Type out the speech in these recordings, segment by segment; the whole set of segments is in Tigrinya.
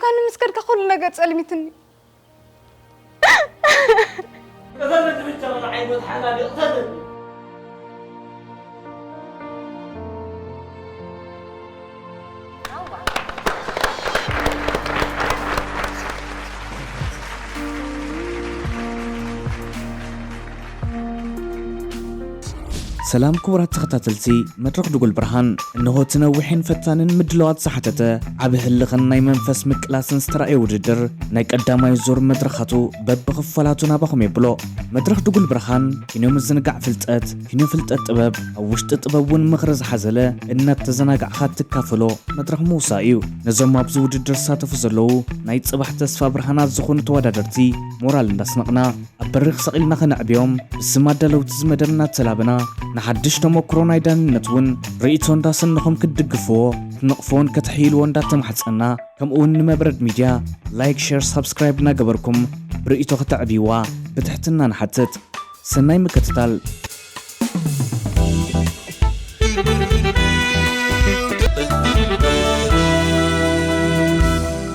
ካን ምስ ከድካ ኩሉ ነገር ጸልሚትኒ። ቅተለኒ ብቻ ንዓይ መትሓናኒ ቅተለኒ። ሰላም ክቡራት ተኸታተልቲ መድረኽ ድጉል ብርሃን፣ እንሆ እቲ ነዊሕን ፈታንን ምድላዋት ዝሓተተ ዓቢ ህልኽን ናይ መንፈስ ምቅላስን ዝተራእየ ውድድር ናይ ቀዳማይ ዙር መድረኻቱ በብኽፋላቱ ናባኹም የብሎ። መድረኽ ድጉል ብርሃን ኪኖ ምዝንጋዕ ፍልጠት፣ ኪኖ ፍልጠት ጥበብ፣ ኣብ ውሽጢ ጥበብ እውን ምኽሪ ዝሓዘለ እናተዘናጋዕኻ እትካፈሎ መድረኽ ምውሳእ እዩ። ነዞም ኣብዚ ውድድር ዝሳተፉ ዘለዉ ናይ ጽባሕ ተስፋ ብርሃናት ዝኾኑ ተወዳደርቲ ሞራል እንዳስነቕና ኣብ በሪኽ ሰቒልና ኸነዕብዮም፣ ብስም ኣዳለውቲ እዚ መደብ እናተላበና፣ ንሓድሽ ተመክሮ ናይ ዳንነት እውን ርእይቶ እንዳሰነኹም ክትድግፍዎ፣ ክትነቕፍዎን ከተሕይልዎ እንዳተማሕጸና፣ ከምኡ እውን ንመብረድ ሚድያ ላይክ፣ ሼር፣ ሳብስክራይብ እናገበርኩም ብርእይቶ ከተዕብይዋ ብትሕትና ንሓትት። ሰናይ ምክትታል።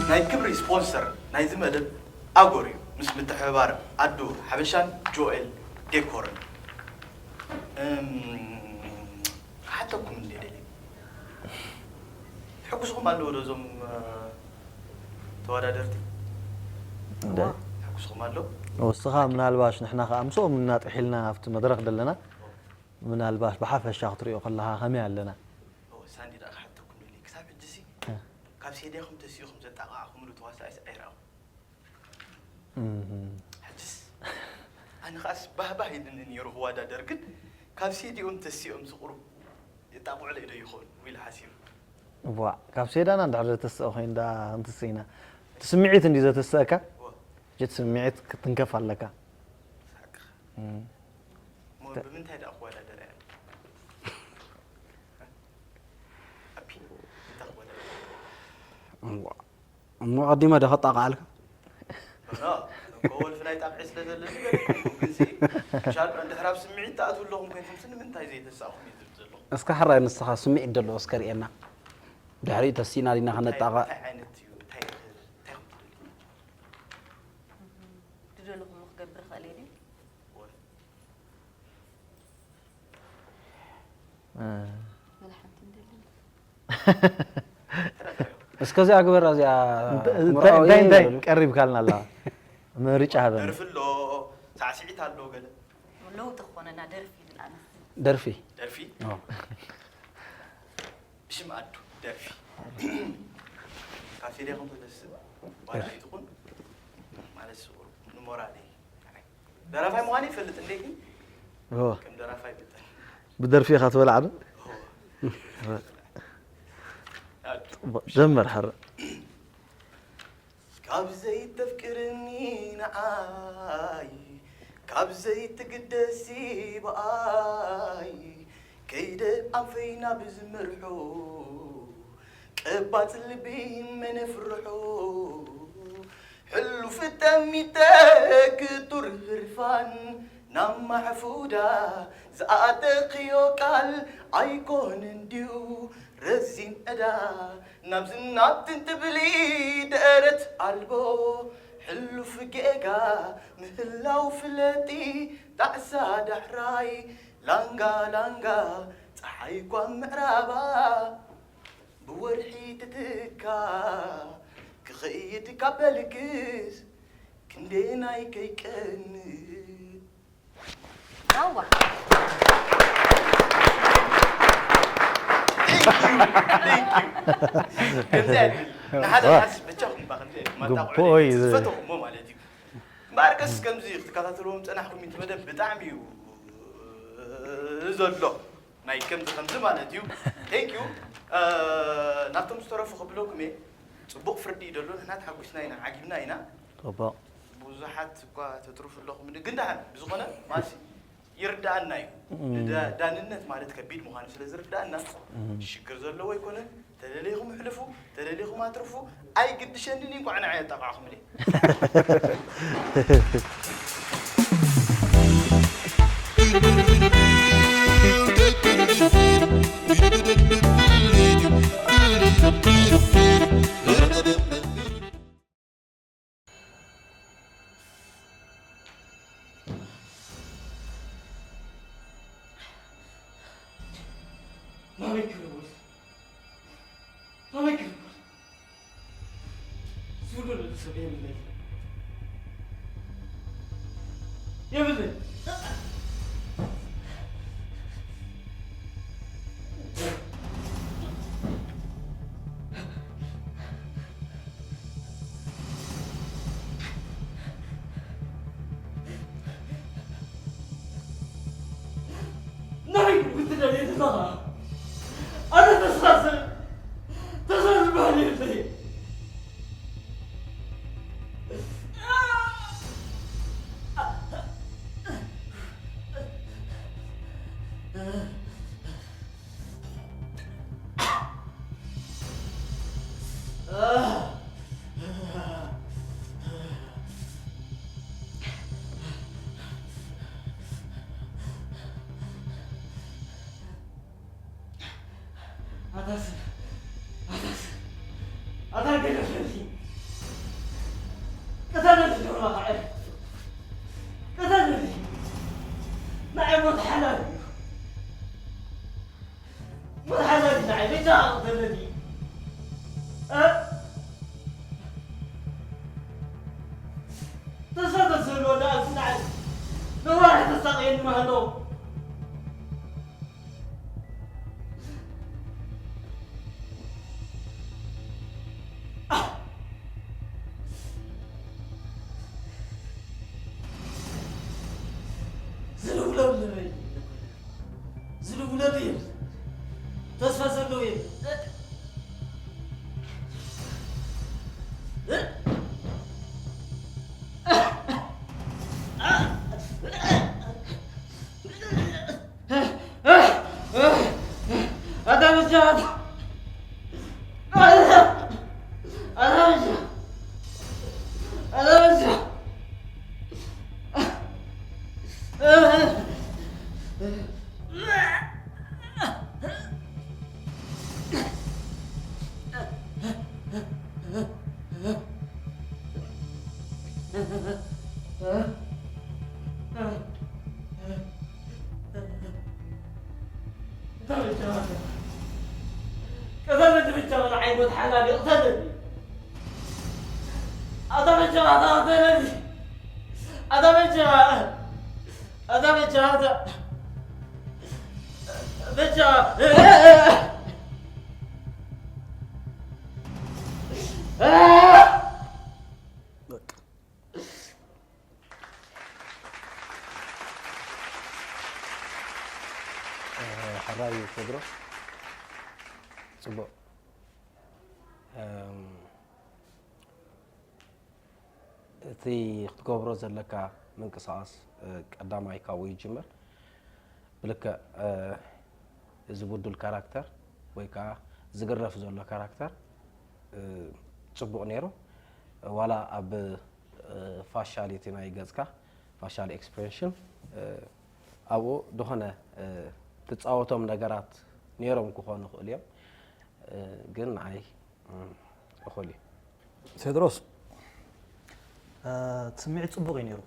ናይ ክብሪ ስፖንሰር ናይዚ መደብ ኣጎር እዩ፣ ምስ ምትሕብባር ኣዱ ሓበሻን ጆኤል ዴኮርን። እም፣ ክሓተኩም እንደ ደልየ፣ ሕጉስኹም ኣለዉ ዶ እዞም ተወዳደርቲ? እንደ ሕጉስኹም ኣለዉ? ወስኻ ምናልባሽ ንሕና ከኣ ምስኦም እናጥሒልና ኣብቲ መድረኽ ዘለና ምናልባሽ ብሓፈሻ ክትሪኦ ከለኻ ከመይ ኣለና? ሳንዲ ደኣ ክሓተኩም ደልየ፣ ክሳብ ሕጂ ሲ እ። ካብ ሴድያኹም ተሲእኹም ዘጣቓዕኹምሉ ተዋሳኣይስ ኣይረኣኹ። እም። ሕጅስ ኣነ ኸኣስ ባህባህ ኢልኒ ነይሩ ክወዳደር፣ ግን ካብ ሴዲኦም ተሲኦም ዝቕሩብ የጣቕዑለይ ዶ ይኸውን ኢለ ሓሲቡ። ዋ ካብ ሴዳና እንድሕር ዘተስኦ ኮይኑ ደኣ እንትስኢና እቲ ስምዒት እንዲ ዘተስአካ ዋ። እቲ ስምዒት ክትንከፍ ኣለካ። ሓቅኻ። እም። እሞ ብምንታይ ደኣ ክወዳደር እያ? ኣቢ እንታይ ክወዳደር? እሞ ቀዲመ ዶ ከጣቃዓልካ? ኖ፣ እኮ ወልፊ ናይ ጣቕዒ ስለ ዘለኒ ገለኩም፣ ግንሲ ሻል እንድሕር ኣብ ስምዒት ትኣትዉ ኣለኹም ኮይንኩም፣ ስኒ ምንታይ ዘይተሳእኹም እዩ ዝብል ዘለኹ። እስከ ሕራይ ንስኻ ስምዒት ደለዎ እስከ ርእየና። ድሕሪኡ ተሲእና ዲና እንታይ ከነጣቃ? እንታይ ዓይነት እዩ? እንታይ እንታይ ከም ትደልዩ? ዝደለኹም ክገብር እኽእል እየ ድዩ? ወል- ወላ ሓንቲ እንደለኒ። እስከዚኣ ግበራ እዚኣ እንታይ ምርኣዊ እንታይ እንታይ ይበሉ። ቀሪብካልና ኣላ? ምርጫ ሃበኒ። ደርፊ ኣሎ፣ ሳዕስዒት ኣሎ፣ ገለ ለውጢ ክኾነና ደርፊ ይብል ኣነስ። ደርፊ ደርፊ ኦ። ብሽም ኣዱ ደርፊ ካብ ሴድያኹም ተተስእ ዋላ ኣይትኹን ማለት ስቑር ንሞራለይ። ደራፋይ ምዃን ይፈልጥ እንዴ ግን ኦ፣ ከም ደራፋይ ብጠን ብደርፊ ኢኻ ትበልዓ ዶ? ኣዱ ጀመር ሕረ ካብ ዘይተፍቅርኒ ንዓይ ካብ ዘይትግደሲ ብኣይ ከይደ ኣንፈይና ብዝምርሑ ቀባጽ ልቢ መነፍርሑ ሕሉፍ ጠሚተ ክቱር ህርፋን ናብ ማሕፉዳ ዝኣተኽዮ ቃል ኣይኮነን ድዩ ረዚን ዕዳ ናብዚ ናብትን ትብሊ ደረት ኣልቦ ሕሉፍ ጌጋ ምህላው ፍለጢ ጣዕሳ ዳሕራይ ላንጋ ላንጋ ፀሓይ ኳ ምዕራባ ብወርሒ ትትካ ክኸይድ ካብ በልክስ ክንደየናይ ከይቀንእ ኣዋ ንሓደ ሓስ ብቻኹም ባ ከምዚ ግቡእ እዩ። ዝፈተኹሞ ማለት እዩ። እምበኣርከስ ከምዚ ክትከታተልዎም ጸናሕኩም እቲ መደብ ብጣዕሚ እዩ ዘሎ ናይ ከምዚ ከምዚ ማለት እዩ። Thank you። ናብቶም ዝተረፉ ክብለኩም እየ። ጽቡቕ ፍርዲ እዩ ዘሎ። ንሕና ተሓጒስና ኢና፣ ዓጊብና ኢና። ጽቡቕ ብዙሓት እኳ ተትርፉ ኣለኹም ግን ደሓን ብዝኾነ ማሲ ይርዳኣና እዩ። ንዳ- ዳንነት ማለት ከቢድ ምዃኑ ስለ ዝርዳኣና ሽግር ዘለዎ ኣይኮነን። ተደሊኹም ኣሕልፉ፣ ተደሊኹም ኣትርፉ፣ ኣይግድሸንን እዩ። እንኳዕ ንዓይ ኣጣቃዕኹምለይ። ናበይ ክብል? ናበይ ክብል? ዝብሎ ሰብ የብለይ። የብለይ። ናይ ክትደልየ ዘለኻ ኣነ ተስፋ ሰብ ተስፋ ዝበሃል የብለይ። ኣታ ሰብ ኣታ ሰብ ኣታ ገደፈኒ። ቅተለኒ ጆሮኻ ዕረ። ቅተለኒ። ንዓይ ሞት ሓላል እዩ። ሞት ሓላል እዩ ንዓይ። በጃኻ ቅተለኒ። እ? ተስፋ ተዝህልወኒ ኣብዚ ንዓይ ነዋርሕ ተሳቕየኒ ምህሎ። ዝልውለሉ የብለይ። ዝልውለሉ የብለይ። ተስፋ ዘለዎ የብለይ። ኣታ በጃ፣ ኣታ፣ ኣታ በጃ፣ ኣታ በጃ። ቅተለኒ ብቻ፣ ንዓይ ሞት ሓላል እዩ፣ ቅተለኒ። ኣታ በጃ፣ ኣታ ቅተለኒ። ኣታ በጃ፣ ኣታ በጃ፣ ኣታ በጃ። በቃ። እ፣ ሕራይ ቴድሮስ፣ ጽቡቕ። እም፣ እቲ ክትገብሮ ዘለካ ምንቅስቓስ፣ እ፣ ቀዳማይ ካብኡ ይጅምር። ብልክዕ፣ እ፣ እዚ ብዱል ካራክተር ወይ ከዓ ዝግረፍ ዘሎ ካራክተር፣ እ፣ ጽቡቕ ነይሩ። ዋላ ኣብ፣ እ፣ ፋሻሊቲ ናይ ገጽካ፣ ፋሻል ኤክስፕሬሽን፣ እ፣ ኣብኡ ዝኾነ፣ እ፣ ትጻወቶም ነገራት ነይሮም ክኾኑ ይኽእሉ እዮም። እ፣ ግን ንዓይ፣ እ፣ እኹል እዩ። ቴድሮስ፣ እ፣ እቲ ስምዒት ጽቡቕ እዩ ነይሩ።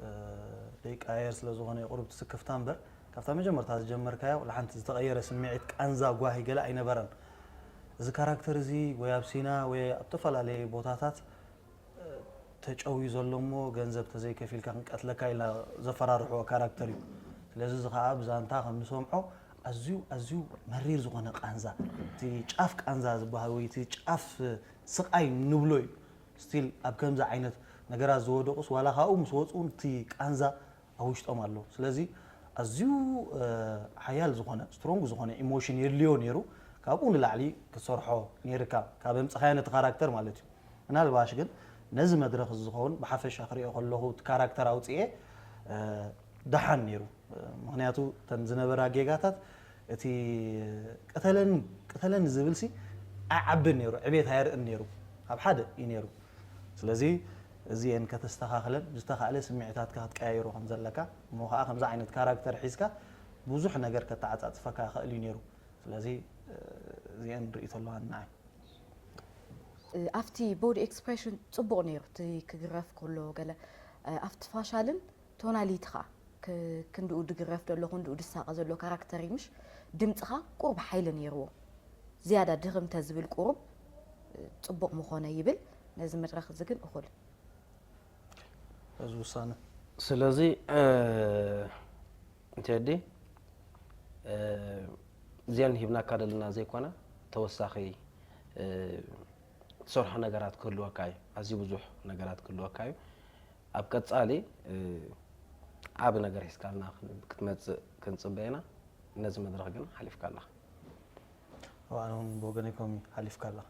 እ፣ ደይቃየር ስለ ዝኾነ የቑርብ እቲ ስክፍታ እምበር፣ ካብታ መጀመርታ ዝጀመርካዮ፣ ወላ ሓንቲ ዝተቐየረ ስምዒት፣ ቃንዛ፣ ጓሂ ገለ ኣይነበረን። እዚ ካራክተር እዚ ወይ ኣብ ሲና ወይ ኣብ ዝተፈላለየ ቦታታት፣ እ፣ ተጨውዩ ዘሎ እሞ ገንዘብ ተዘይከፊልካ ክንቀትለካ ኢልና ዘፈራርሕዎ ካራክተር እዩ። ስለዚ እዚ ኸኣ ብዛንታ ከም ንሰምዖ ኣዝዩ፣ ኣዝዩ መሪር ዝኾነ ቃንዛ፣ እቲ ጫፍ ቃንዛ ዝበሃል ወይ እቲ ጫፍ ስቓይ ንብሎ እዩ። ስቲል ኣብ ከምዚ ዓይነት ነገራት ዝወደቑስ ዋላ ካብኡ ምስ ወጹ እውን እቲ ቃንዛ ኣብ ውሽጦም ኣሎ። ስለዚ ኣዝዩ፣ እ፣ ሓያል ዝኾነ፣ ስትሮንግ ዝኾነ ኢሞሽን የድልዮ ነይሩ። ካብኡ ንላዕሊ ክትሰርሖ ነይርካ፣ ካብ ኣምጻኻዮ ነቲ ካራክተር ማለት እዩ። ምናልባሽ ግን ነዚ መድረኽ እዚ ዝኸውን ብሓፈሻ ክሪኦ ከለኹ እቲ ካራክተር ኣውጽኤ፣ እ፣ ደሓን ነይሩ። እ፣ ምኽንያቱ እተን ዝነበራ ጌጋታት እቲ ቅተለኒ፣ ቅተለኒ ዝብልሲ ኣይዓብን ነይሩ፣ ዕቤት ኣየርእን ነይሩ። ኣብ ሓደ እዩ ነይሩ። ስለዚ እዚኤን ከተስተኻኽለን፣ ብዝተኻእለ ስምዒታትካ ክትቀያይሮ ከም ዘለካ፣ እሞ ኸዓ ከምዚ ዓይነት ካራክተር ሒዝካ ብዙሕ ነገር ከተዓጻጽፈካ ይኽእል እዩ ነይሩ። ስለዚ፣ እ፣ እዚኤን ርእይቶ ኣለዋኒ ንዓይ። እ፣ ኣብቲ ቦዲ ኤክስፕሬሽን ጽቡቕ ነይሩ፣ እቲ ክግረፍ ከሎ ገለ፣ እ፣ ኣብቲ ፋሻልን ቶናሊቲ ኸዓ፣ ከ፣ ክንድኡ ድግረፍ ዘሎ ክንድኡ ድሳቐ ዘሎ ካራክተር እዩ ምሽ ድምፅኻ ቁሩብ ሓይሊ ነይርዎ ዝያዳ ድኽም ተዝብል ቁሩብ ፅቡቕ ምኾነ ይብል ነዚ መድረኽ እዚ ግን እኹል እዚ ውሳነ ስለዚ ቴዲ እዚኣን ሂብናካ ዘለና ዘይኮነ ተወሳኺ ትሰርሖ ነገራት ክህልወካ እዩ ኣዝዩ ብዙሕ ነገራት ክህልወካ እዩ ኣብ ቀፃሊ ዓቢ ነገር ሒዝካልና ክትመፅእ ክንፅበ ኢና ነዚ መድረኽ ግን ሓሊፍካ ኣለኻ ኣነ እውን ብወገነይ ኮሚ ሓሊፍካ ኣለኻ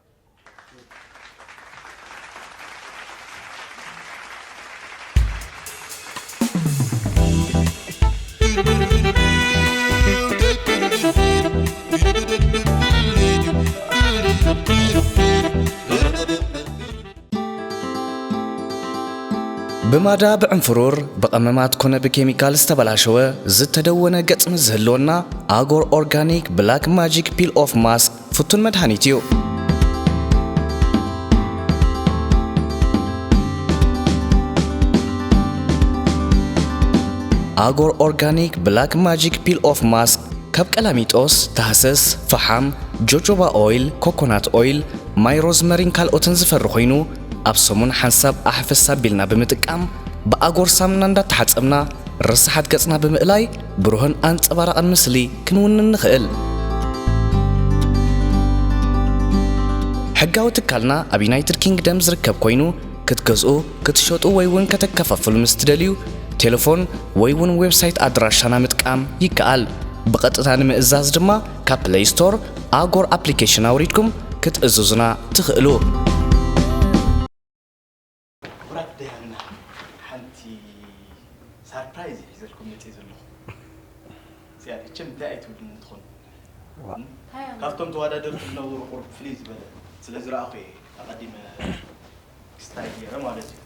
ብማዳ ብዕንፍሩር ብቐመማት ኮነ ብኬሚካል ዝተበላሸወ ዝተደወነ ገጽ ምስ ዝህልወና ኣጎር ኦርጋኒክ ብላክ ማጂክ ፒል ኦፍ ማስክ ፍቱን መድሃኒት እዩ። ኣጎር ኦርጋኒክ ብላክ ማጂክ ፒል ኦፍ ማስክ ካብ ቀላሚጦስ፣ ታህሰስ፣ ፈሓም፣ ጆጆባ ኦይል፣ ኮኮናት ኦይል፣ ማይ ሮዝመሪን ካልኦትን ዝፈሪ ኮይኑ ኣብ ሰሙን ሓንሳብ ኣሕፈስ ኣቢልና ብምጥቃም ብኣጎር ሳምና እንዳተሓጸብና ርሳሓት ገጽና ብምእላይ ብሩህን ኣንጸባራቕን ምስሊ ክንውንን ንኽእል። ሕጋዊ ትካልና ኣብ ዩናይትድ ኪንግደም ዝርከብ ኮይኑ ክትገዝኡ፣ ክትሸጡ ወይ እውን ከተከፋፍሉ ምስ ትደልዩ ቴሌፎን ወይ እውን ዌብሳይት ኣድራሻና ምጥቃም ይከኣል። ብቐጥታ ንምእዛዝ ድማ ካብ ፕለይ ስቶር ኣጎር ኣፕሊኬሽን ኣውሪድኩም ክትእዝዙና ትኽእሉ። ክቡራት ደያና ሓንቲ ሳርፕራይዝ ሒዘልኩም መፅእ ዘለኹ እዚኣ እችም እንታይ ኣይትብሉን እንትኾኑ ካብቶም ተወዳደርቲ ዝነበሩ ቁሩብ ፍልይ ዝበለ ስለ ዝረኣኹ እየ ኣቐዲመ ክስታይ ገይረ ማለት እዩ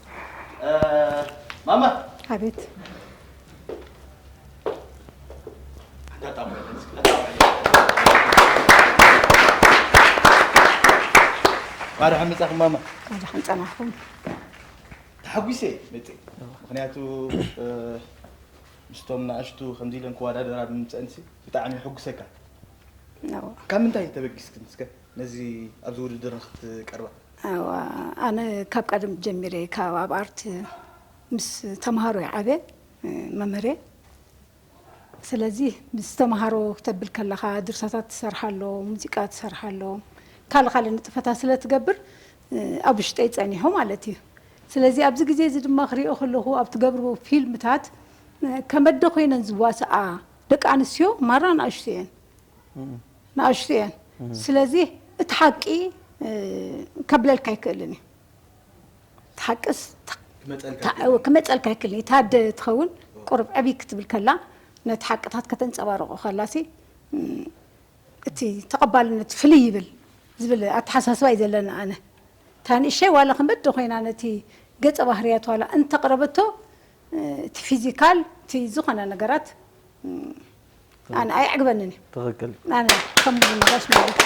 ማማ ኣቤት ባድሓ መጻኹም ማማ ባድሓን ጸናሕኩም ተሓጒሰ መጽእ ምክንያቱ ምስቶም ንኣሽቱ ከምዚ ኢለን ክወዳደራ ብምምፀእንሲ ብጣዕሚ ሕጉሰካ ካብ ምንታይ ተበጊስክን እስከ ነዚ ኣብዚ ውድድር ንክትቀርባ ኣነ ካብ ቀደም ጀሚረ ካብ ኣብ ኣርት ምስ ተምሃሮ ይዓበ መምህር ስለዚ ምስ ተምሃሮ ክተብል ከለኻ ድርሰታት ትሰርሕ ኣሎ ሙዚቃ ትሰርሕ ኣሎ ካልእ ካልእ ንጥፈታት ስለ ትገብር ኣብ ውሽጠይ ጸኒሑ ማለት እዩ ስለዚ ኣብዚ ግዜ እዚ ድማ ክሪኦ ከለኹ ኣብ ትገብርዎ ፊልምታት ከመደ ኮይነን ዝዋስኣ ደቂ ኣንስትዮ ማራ ንኣሽቱ እየን ንኣሽቱ እየን ስለዚ እቲ ሓቂ ከብለልካ ኣይክእልን እዩ እቲ ሓቅስ ክመፀልካ ኣይክእልን እዩ ታደ ትኸውን ቁርብ ዕብይ ክትብል ከላ ነቲ ሓቅታት ከተንፀባርቆ ከላሲ እቲ ተቐባልነት ፍልይ ይብል ዝብል ኣተሓሳስባ እዩ ዘለና ኣነ እታ ንእሸይ ዋላ ከመደ ኮይና ነቲ ገፀ ባህርያት ዋላ እንተቕረበቶ እቲ ፊዚካል እቲ ዝኾነ ነገራት ኣነ ኣየዕግበንን እዩ ትኽክል ኣነ ከም ምንጋሽ ማለት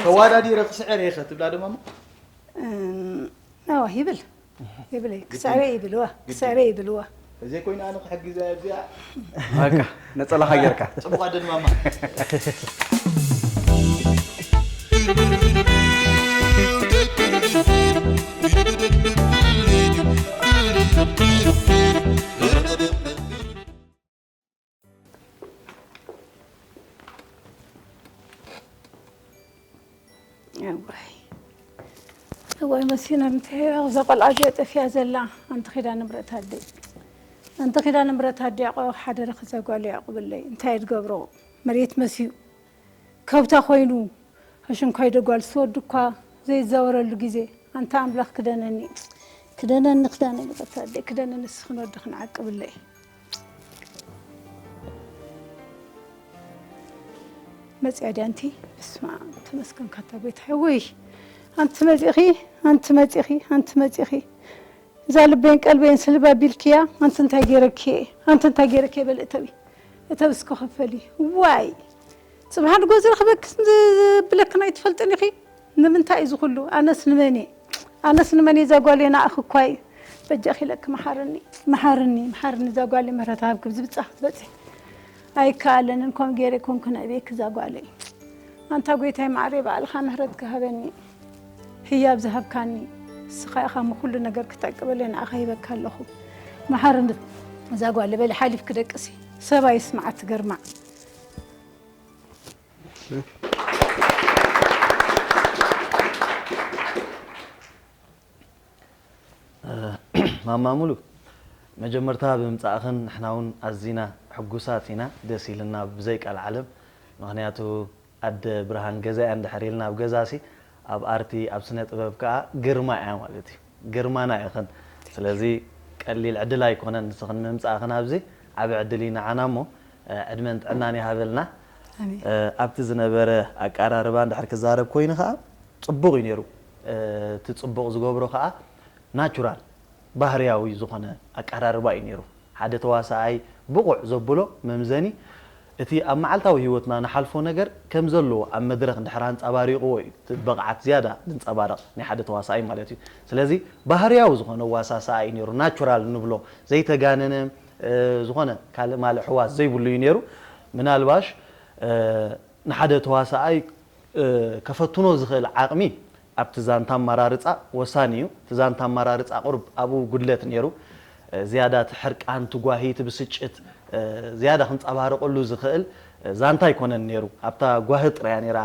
ተዋዳዲረ ክስዕር እየ ከትብላ ድማ ይብል ይብል ክሳረ ይብልዋ ክሳረ ይብልዋ እዘይ ኮይነ ኣነ ክሕግዛ እዚኣ በቃ ነፀላኻ ጌርካ ፅቡቕ ኣደን ማማ እዋይ እዋይ መሲና ምትሕያቕ እዛ ቆልዓ እዚኣ ጠፊያ ዘላ ኣንቲ ኺዳ ንብረት ኣደይ ኣንቲ ኺዳ ንብረት ኣደይ ቆ ሓደረ ክዛ ጓል ያዕቁብለይ እንታይ እየ ድገብሮ መሬት መስዩ ከብታ ኮይኑ ኣሽንኳይ ዶ ጓል ዝወዲ እኳ ዘይዛወረሉ ግዜ ኣንታ ኣምላኽ ክደነኒ ክደነኒ ክዳነይ በቐታ ኣደይ ክደነኒ እስኽን ወዲ ክንዓቅብለይ መፅያ ድያ ኣንቲ በስመ ኣብ ተመስገንካ ኣታ ጎይታይ ወይ ኣንቲ መፂኺ ኣንቲ መፂኺ ኣንቲ መፂኺ እዛ ልበይን ቀልበይን ስልብ ኣቢልክያ ኣንቲ እንታይ ገይረኪ እየ ኣንቲ እንታይ ገይረኪ እየ በል እተዊ እተዊ እስከ ክፈሊ ዋይ ፅባሕ ንጎ ዝረኽበኪ ዝብለክን ኣይትፈልጥን ኢኺ ንምንታይ እዩ ዝኹሉ ኣነስ ንመን እየ ኣነስ ንመን እየ እዛ ጓል እየ ንኣኺ እኳ እዩ በጃኺ ኢለኪ መሓርኒ፣ መሓርኒ፣ መሓርኒ፣ እዛ ጓለይ ምህረት ሃብኪ፣ ብዝብጻ ክትበጽሒ ኣይከኣለንን። ከም ገይረ ኮንኩ ነዕብየኪ እዛ ጓለይ። ኣንታ ጎይታይ ማዕረይ፣ ባዕልኻ ምህረት ክሃበኒ፣ ህያብ ዝሃብካኒ፣ ንስኻ ኢኻ እሞ ኩሉ ነገር ክተዕቅበለይ ንዓኻ ሂበካ ኣለኹ። መሓርኒ፣ እዛ ጓለይ በሊ ሓሊፍኪ ደቅሲ፣ ሰብ ኣይስማዓ ትገርማዕ። ማማ ሙሉ፣ መጀመርታ ብምጻእኽን ንሕና እውን ኣዚና ሕጉሳት ኢና፣ ደስ ኢልና ብዘይ ቃል ዓለም። ምኽንያቱ ኣደ ብርሃን ገዛያ እንድሕር ኢልና ኣብ ገዛሲ፣ ኣብ ኣርቲ ኣብ ስነ ጥበብ ከኣ ግርማ እያ ማለት እዩ። ግርማና ኢኽን። ስለዚ ቀሊል ዕድል ኣይኮነን ንስኽን ምምጻእኽን ኣብዚ፣ ዓቢ ዕድል እዩ ንዓና እሞ፣ ዕድመን ጥዕናን ይሃበልና። ኣብቲ ዝነበረ ኣቀራርባ እንድሕር ክዛረብ ኮይኑ ከኣ ጽቡቕ እዩ ነይሩ። እቲ ጽቡቕ ዝገብሮ ከኣ ናቹራል ባህርያዊ ዝኾነ ኣቀራርባ እዩ ነይሩ። ሓደ ተዋሳኣይ ብቑዕ ዘብሎ መምዘኒ እቲ ኣብ መዓልታዊ ህይወትና ንሓልፎ ነገር ከም ዘለዎ ኣብ መድረኽ እንድሕር ኣንጸባሪቕዎ እዩ እቲ ብቕዓት ዝያዳ ዝንጸባረቕ ናይ ሓደ ተዋሳኣይ ማለት እዩ። ስለዚ ባህርያዊ ዝኾነ ዋሳሳኣ እዩ ነይሩ። ናቹራል ንብሎ ዘይተጋነነ ዝኾነ ካልእ ማልእ ሕዋስ ዘይብሉ እዩ ነይሩ። ምናልባሽ ንሓደ ተዋሳኣይ ከፈትኖ ዝኽእል ዓቕሚ ኣብቲ ዛንታ ኣመራርፃ ወሳኒ እዩ። እቲ ዛንታ ኣመራርፃ ቁሩብ ኣብኡ ጉድለት ነይሩ። ዝያዳ እቲ ሕርቃን፣ እቲ ጓሂ፣ እቲ ብስጭት ዝያዳ ክንፀባርቐሉ ዝኽእል ዛንታ ኣይኮነን ነይሩ። ኣብታ ጓሂ ጥራያ ነይራ።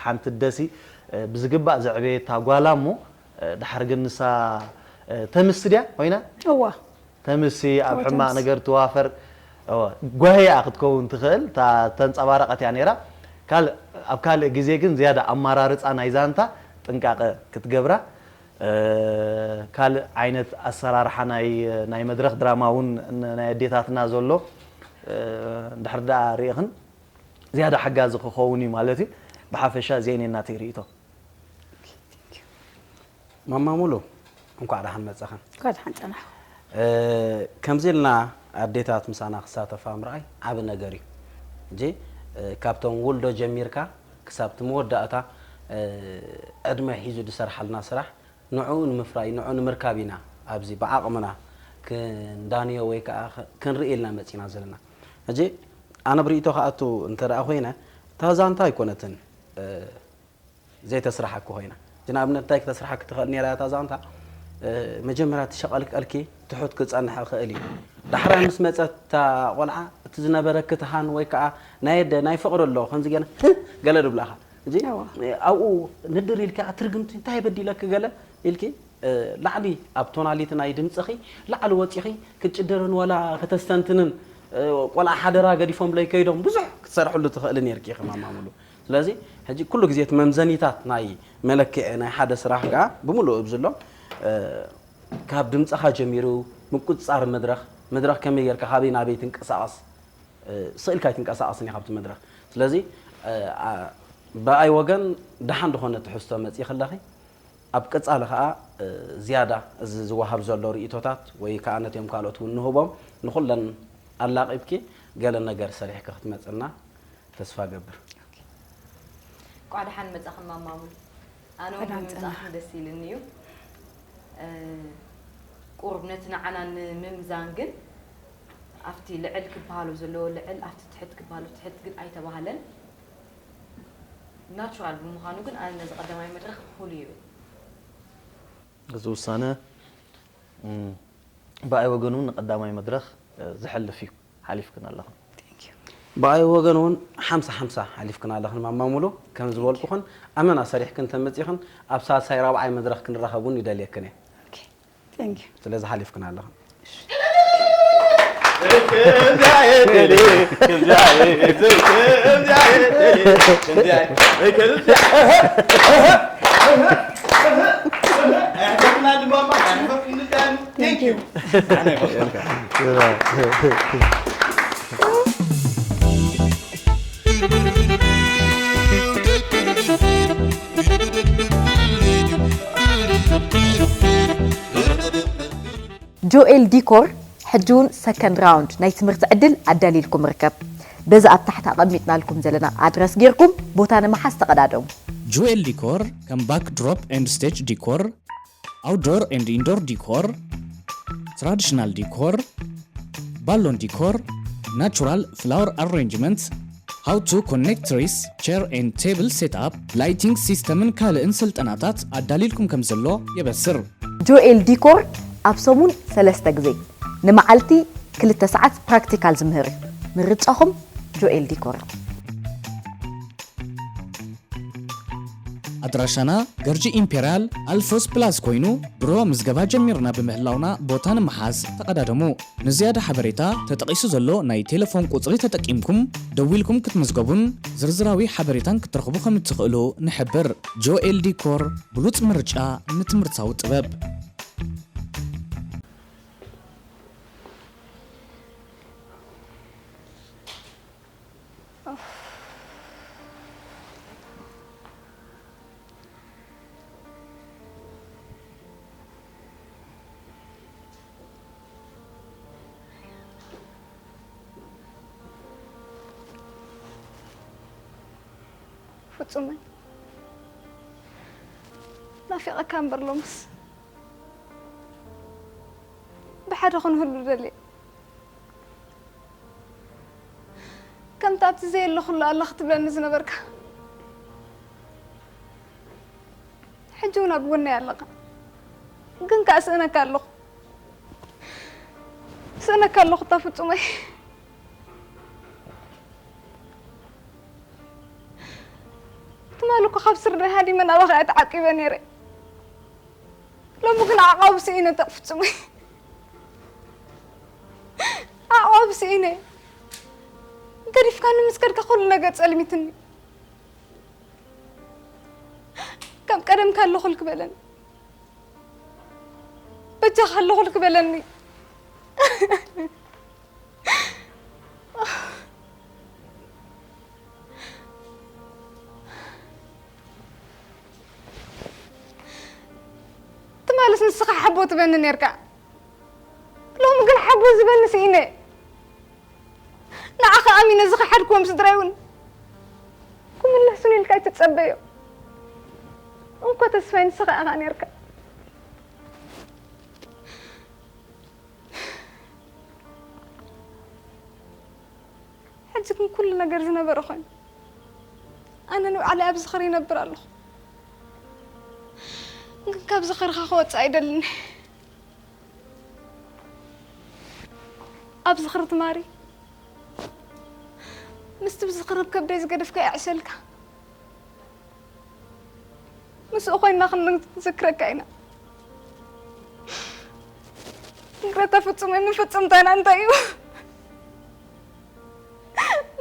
ሓንቲ ደሲ ብዝግባእ ዘዕበየታ ጓላ እሞ ድሓር ግን ንሳ ተምስ ድያ ኮይና? እዋ ተምሲ ኣብ ሕማቕ ነገር ትዋፈር ጓሂ እያ ክትከውን ትኽእል፣ እታ ተንጸባረቐት እያ ነይራ። ኣብ ካልእ ግዜ ግን ዝያዳ ኣመራርጻ ናይ ዛንታ ጥንቃቐ ክትገብራ፣ ካልእ ዓይነት ኣሰራርሓ ናይ መድረኽ ድራማ እውን ናይ ኣዴታትና ዘሎ እንድሕር ደኣ ርኢኽን ዝያዳ ሓጋዚ ክኸውን እዩ ማለት እዩ። ብሓፈሻ እዚአን እየን ናተይ ርኢቶ። ማማ ሙሉ እንኳዕ ደሓን መጻኽን። እንኳዕ ደሓን ጸናሕኩ። ከምዚ ኢልና ኣዴታት ምሳና ክሳተፋ ምርኣይ ዓቢ ነገር እዩ። ሕጂ ካብቶም ውልዶ ጀሚርካ ክሳብ እቲ መወዳእታ ዕድመ ሒዙ ዝሰርሓልና ስራሕ ንዕኡ ንምፍራይ ንዕኡ ንምርካብ ኢና ኣብዚ ብዓቕምና ክንዳንዮ ወይ ከዓ ክንርኢ ኢልና መጺና ዘለና። ሕጂ ኣነ ብርእይቶ ክኣቱ እንተ ደኣ ኮይነ እታ ዛንታ ኣይኮነትን ዘይተስርሓኪ ኮይና። ሕጂ ንኣብነት እንታይ ክተስርሓኪ ትኽእል ነይራ እታ ዛንታ? መጀመርያ እቲ ሸቐልቀልኪ ትሑት ክጸንሕ ይኽእል እዩ። ዳሕራይ ምስ መጸት እታ ቆልዓ እቲ ዝነበረኪ ትሃን ወይ ከዓ ናይ ኣደ ናይ ፍቕሪ ኣሎ ከምዚ ገለ ህህ ገለ ድብላኻ። ሕጂ ኣብኡ ንድር ኢልኪ ትርግምቲ እንታይ በዲለኪ ገለ ኢልኪ ላዕሊ ኣብ ቶናሊቲ ናይ ድምፅኺ ላዕሊ ወፂኺ ክትጭደርን ዋላ ከተስተንትንን ቆልዓ ሓደራ ገዲፎምለይ ከይዶም ብዙሕ ክትሰርሕሉ ትኽእሊ ነይርኪ ኢኺ ማማ ሙሉ። ስለዚ ሕጂ ኩሉ ግዜ እቲ መምዘኒታት ናይ መለክዒ ናይ ሓደ ስራሕ ከኣ ብምሉኡ ኣብዚ ኣሎ። ካብ ድምፅኻ ጀሚሩ ምቁፅፃር መድረኽ፣ መድረኽ ከመይ ጌርካ ካበይ ናበይ ትንቀሳቐስ፣ ስቕ ኢልካ ኣይትንቀሳቐስን ኢኻ ኣብቲ መድረኽ። ስለዚ ብኣይ ወገን ደሓን ዝኾነ ትሕዝቶ መፂእኺ ኣለኺ። ኣብ ቀጻሊ ከኣ ዝያዳ እዚ ዝወሃብ ዘሎ ርእይቶታት ወይ ከኣ ነቲኦም ካልኦት እውን ንህቦም ንኹለን ኣላቒብኪ ገለ ነገር ሰሪሕኪ ክትመጽና ተስፋ እገብር። እንቋዕ ደሓን መጻኺ ማማ ሙሉ። ኣነ እውን ብምምጻእኽን ደስ ኢልኒ እዩ። ቁሩብ ነቲ ንዓና ንምምዛን ግን ኣብቲ ልዕል ክበሃሎ ዘለዎ ልዕል ኣብቲ ትሕት ክበሃሎ ትሕት ግን ኣይተባህለን። ናቹራል ብምዃኑ ግን ኣነ ነዚ ቀዳማይ መድረኽ ፍሉይ ይብል። እዚ ውሳነ ብኣይ ወገን እውን ንቀዳማይ መድረኽ ዝሕልፍ እዩ። ሓሊፍክን ኣለኽን። ብኣይ ወገን እውን ሓምሳ ሓምሳ ሓሊፍክን ኣለኽን ማማ ሙሉ። ከም ዝበልኩኽን ኣመና ሰሪሕክን ተመፂኽን ኣብ ሳልሳይ ራብዓይ መድረኽ ክንራኸብ እውን ይደልየክን እየ። ስለዚ ሓሊፍክን ኣለኽን። ጆኤል ዲኮር ሕጂ እውን ሰከንድ ራውንድ ናይ ትምህርቲ ዕድል ኣዳልይልኩም ይርከብ። በዚ ኣብ ታሕቲ ኣቐሚጥናልኩም ዘለና ኣድረስ ጌርኩም ቦታ ንምሓዝ ተቐዳደሙ። ጆኤል ዲኮር ከም ባክድሮፕ ኤንድ ስቴጅ ዲኮር፣ ኣውትዶር ኤንድ ኢንዶር ዲኮር፣ ትራዲሽናል ዲኮር፣ ባሎን ዲኮር፣ ናቹራል ፍላወር ኣሬንጅመንት፣ how to connect trees, chair and table setup፣ ላይቲንግ ሲስተምን ካልእን ስልጠናታት ኣዳሊልኩም ከም ዘሎ የበስር። ጆኤል ዲኮር ኣብ ሰሙን ሰለስተ ግዜ ንመዓልቲ ክልተ ሰዓት ፕራክቲካል ዝምህር እዩ። ምርጫኹም ጆኤል ዲኮር እዩ። ኣድራሻና ገርጂ ኢምፔርያል ኣልፎስ ፕላስ ኮይኑ፣ ድሮ ምዝገባ ጀሚርና ብምህላውና ቦታ ንምሓዝ ተቐዳደሙ። ንዝያዳ ሓበሬታ ተጠቒሱ ዘሎ ናይ ቴሌፎን ቁጽሪ ተጠቂምኩም ደዊልኩም ክትምዝገቡን ዝርዝራዊ ሓበሬታን ክትረኽቡ ከም እትኽእሉ ንሕብር። ጆኤል ዲኮር፣ ብሉጽ ምርጫ ንትምህርታዊ ጥበብ። ፍጹመይ፣ ናፊቐካ እምበር ሎምስ ብሓደ ክንህሉ ደልየ። ከምቲ ኣብቲ ዘየለኹሉ ኣላ ክትብለኒ ዝነበርካ፣ ሕጂ እውን ኣብ ጎነይ ኣለኻ። ግን ከኣ ስእነካ ኣለኹ። ስእነካ ኣለኹ እታ ፍጹመይ። ትማሊ እኮ ካብ ስርናይ ሃዲመ ናባኻ እየ ተዓቂበ ነይረ። ሎሚ ግን ኣዕቓቡ ስኢነ እታ ፍጹመይ። ኣዕቓቡ ስኢነ። ገዲፍካኒ ምስ ከድካ ኩሉ ነገር ጸልሚትኒ። ከም ቀደምካ ኣለኹልክ በለኒ። በጃኻ ኣለኹልክ በለኒ። ትማልስ ንስኻ ሓቦ ትበኒ ኔርካ። ሎሚ ግን ሓቦ ዝበኒ ስኢነ። ንዓኻ ኣሚነ ዝኸሓድክዎም ስድራይ እውን ክምለሱኒ ኢልካ ኣይትጸበዮ። እንኮ ተስፋይ ንስኻ ኢኻ ኔርካ። ሕጂ ግን ኩሉ ነገር ዝነበረ ኮይኑ፣ ኣነ ንባዕለይ ኣብ ዝኽሪ ይነብር ኣለኹ። ግን ካብ ዝኽርኻ ክወጽእ ኣይደልን። ኣብ ዝኽሪ ትማሪ ምስቲ ብዝኽሪ ከብደይ ዝገደፍካዮ ዕሸልካ ምስኡ ኮይንና ክንዝክረካ ኢና። ይቅረታ ፍጹም፣ መፈጸምታና እንታይ እዩ?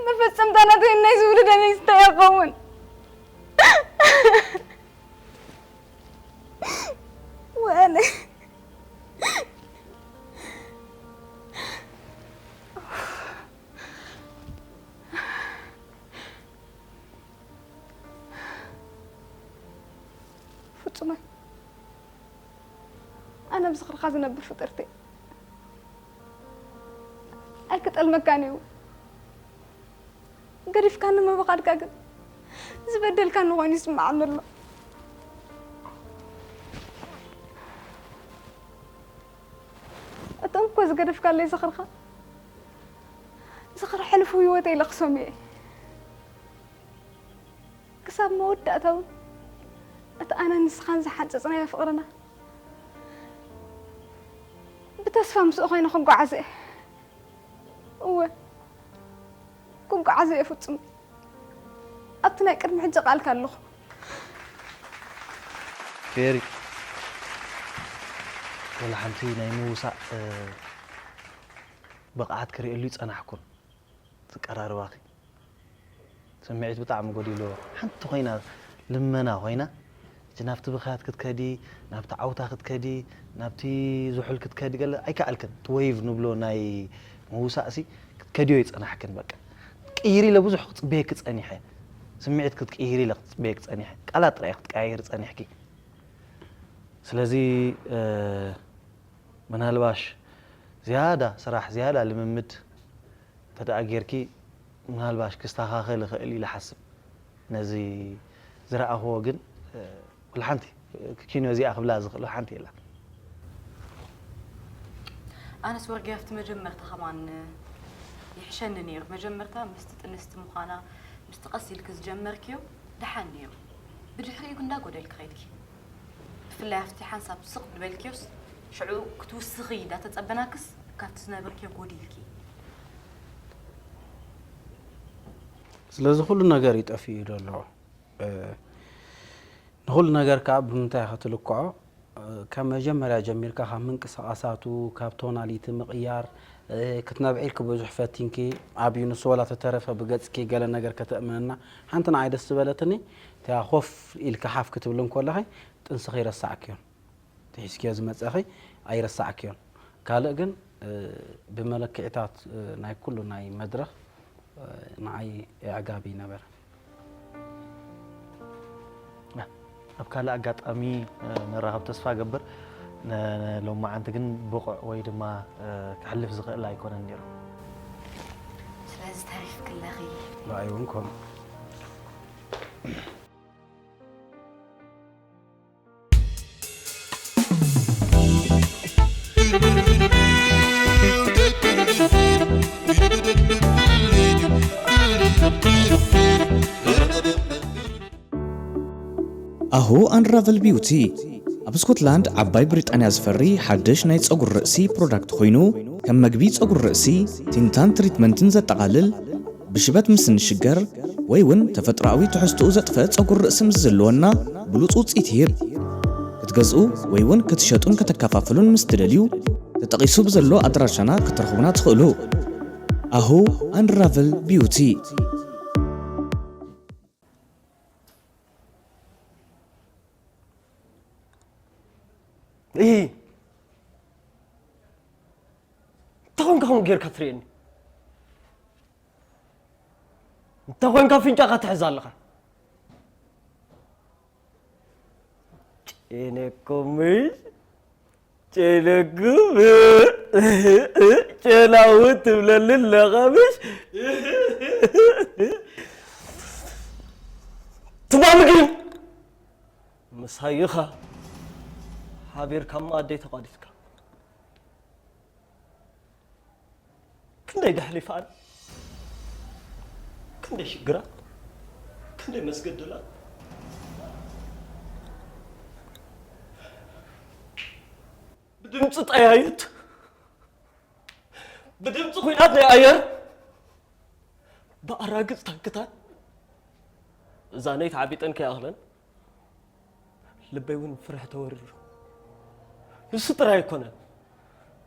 መፈጸምታና ተይናይ ዝውልደን እንታይ ይኸውን? ወነ ፍጹመ፣ ኣነ ብዝኽርኻ ዝነብር ፍጥርቲ ኣይክጠልመካን እዩ። ገዲፍካኒ ምብኻድካ ግን ዝበደልካኒ ኮይኑ ይስምዓኒ ኣሎ። እቶም እኮ ዝገደፍካለይ ዝኽርኻ፣ ዝኽሪ ሕሉፍ ህይወተይ ለኽሶም እየ። ክሳብ መወዳእታ እውን እቲ ኣነን ንስኻን ዝሓንጸጽናዮ ፍቕርና ብተስፋ ምስኡ ኮይነ ክጓዓዞ እየ። እወ፣ ክጓዓዞ እየ ፍጹም። ኣብቲ ናይ ቅድሚ ሕጂ ቃልካ ኣለኹ። ፌሪ፣ ወላ ሓንቲ ናይ ምውሳእ፣ እ፣ ብቕዓት ክርእየሉ ይጸናሕኩን። ዝቀራርባኺ ስምዒት ብጣዕሚ ጎዲልዎ። ሓንቲ ኮይና ልመና ኮይና፣ እቲ ናብቲ ብኽያት ክትከዲ፣ ናብቲ ዓውታ ክትከዲ፣ ናብቲ ዝሑል ክትከዲ ገለ ኣይከኣልክን። እቲ ዌቭ ንብሎ ናይ ምውሳእሲ ክትከድዮ ይጸናሕክን። በቃ ቅይሪ ኢለ ብዙሕ ክጽበየኪ ጸኒሐ። ስምዒት ክትቅይሪ ኢለ ክጽበየኪ ጸኒሐ። ቃላት ጥራይ ክትቀያየሪ ጸኒሕኪ። ስለዚ፣ እ፣ ምናልባሽ ዝያዳ ስራሕ፣ ዝያዳ ልምምድ እንተ ደኣ ጌርኪ፣ ምናልባሽ ክስተኻኸል ይኽእል ኢለ እሓስብ። ነዚ ዝረኣኽዎ ግን፣ እ፣ ወላ ሓንቲ ኪኖ እዚኣ ክብላ ዝኽእሉ ሓንቲ የላን። ኣነስ ወርቂ ኣብቲ መጀመርታ ከማን ይሕሸኒ ነይሩ። መጀመርታ ምስቲ ጥንስቲ ምዃና ምስቲ ቀስ ኢልኪ ዝጀመርክዮ ደሓን ነይሩ። ብድሕሪኡ ግን እንዳጎደልኪ ኸይድኪ። ብፍላይ ኣብቲ ሓንሳብ ስቕ ዝበልክዮስ ሽዑ ክትውስኺ እንዳተጸበናክስ ካብቲ ዝነበርክዮ ጎዲልኪ። ስለዚ ኩሉ ነገር እዩ ጠፊኡ ዘሎ። ንኹሉ ነገር ከዓ ብምንታይ ኢኻ ትልክዖ? ካብ መጀመርያ ጀሚርካ ካብ ምንቅስቓሳቱ፣ ካብ ቶናሊቲ ምቕያር ክትነብዒ ኢልኪ ብዙሕ ፈቲንኪ ኣብዩ። ንሱ ወላ ተተረፈ ብገፅኪ ገለ ነገር ከተእምነና ሓንቲ ንዓይ ደስ ዝበለትኒ እቲኣ ኮፍ ኢልኪ ሓፍ ክትብሊ እንኮለኺ ጥንስኺ ይረሳዕክዮን ትሒዝክዮ ዝመፀኺ ኣይረሳዕክዮን። ካልእ ግን ብመለክዒታት ናይ ኩሉ ናይ መድረኽ ንዓይ ኣዕጋቢ ነበረ። ኣብ ካልእ ኣጋጣሚ ንራኸብ ተስፋ ገብር። ንሎማዓንቲ ግን ብቑዕ ወይ ድማ ክሕልፍ ዝኽእል ኣይኮነን ነይሩ። ስለዚ ተሪፍኪ ኣለኺ። ንዓይ እውን ኮነ። ኣሁ ኣንራቨል ቢውቲ ኣብ ስኮትላንድ ዓባይ ብሪጣንያ ዝፈሪ ሓድሽ ናይ ጸጉሪ ርእሲ ፕሮዳክት ኮይኑ ከም መግቢ ጸጉሪ ርእሲ ቲንታን ትሪትመንትን ዘጠቓልል ብሽበት ምስ እንሽገር ወይ እውን ተፈጥሮኣዊ ትሕዝትኡ ዘጥፍአ ጸጉሪ ርእሲ ምስ ዝህልወና ብሉጽ ውጽኢት ይህብ። ክትገዝኡ ወይ እውን ክትሸጡን ከተከፋፍሉን ምስ ትደልዩ ተጠቒሱ ብዘሎ ኣድራሻና ክትረኽቡና ትኽእሉ። ኣሁ ኣንራቨል ቢውቲ። እሂ እንታይ ኮንካ ከምኡ ጌርካ ትርእየኒ? እንታይ ኮንካ ኣፍንጫኻ ትሕዝ ኣለኻ? ጨነኩም ምሽ ጨነኩም ጨናዊ ትብለኒ ኣለኻ ምሽ? ትማሊ ግን ምሳይኻ ሓቢርካ እሞ ኣደይ ተቋዲስካ። ክንደይ ደሕሊፋ ኣነ ክንደይ ሽግራ ክንደይ መስገደላ ብድምፂ ጠያይት ብድምፂ ኹናት ናይ ኣየር ብኣራግፅ ታንክታት እዛነይ ተዓቢጠን ከይኣኽለን ልበይ እውን ፍርሒ ተወሪሩ። ንሱ ጥራይ ኣይኮነን፣